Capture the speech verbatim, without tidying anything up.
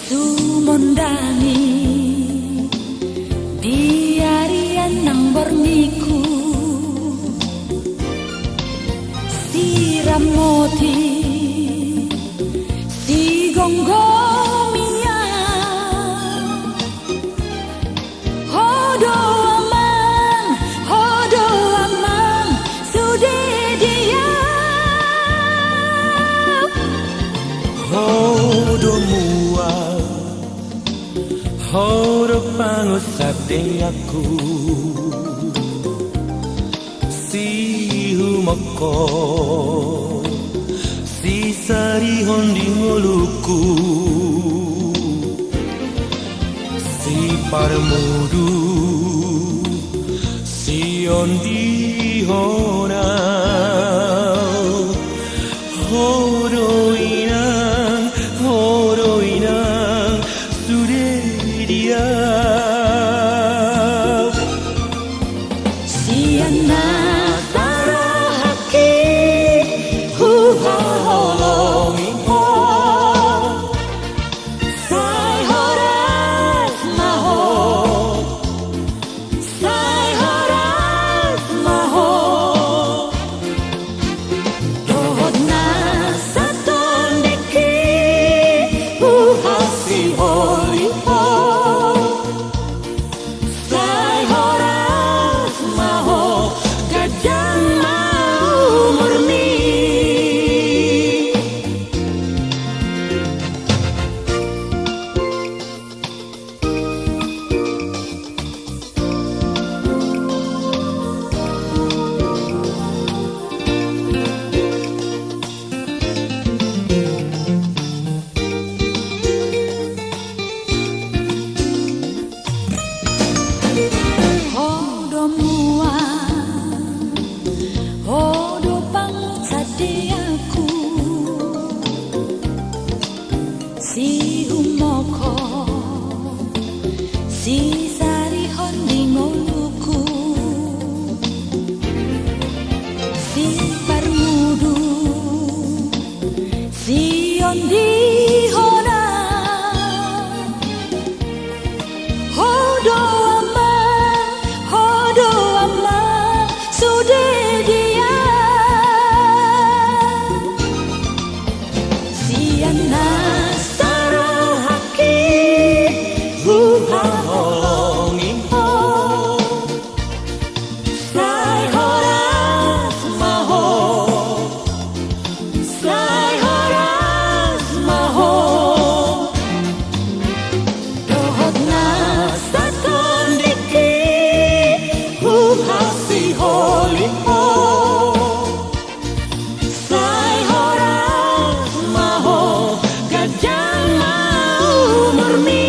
Tumondangi di arian nang bornginku, siramoti, sigomgomi au. Ho do amang, ho do amang, sude dia. Ho do mual, ho do pangusadeanku, sihumongko, sisarihon di ngolungku, siparmudu, siondihon au. Ho do inang, ho do inang, sude dia. Sian na sarohaki huhaholongi ho, sai horas ma ho, sai horas ma ho. Dohot na satondingki huhasiholi ho, sai horas ma ho, ganjang ma umurmi. Ho do mual, ho do pangusadeanku, sihumongko, sisarihon di ngolungku, siparmudu, siondihon au. Ho do amang, ho do amang, sude dia. Sian na sarohaki huhaholongi ho, sai horas ma ho, sai horas ma ho. Dohot na satondingki huhasiholi ho, sai horas ma ho, ganjang ma umurmi.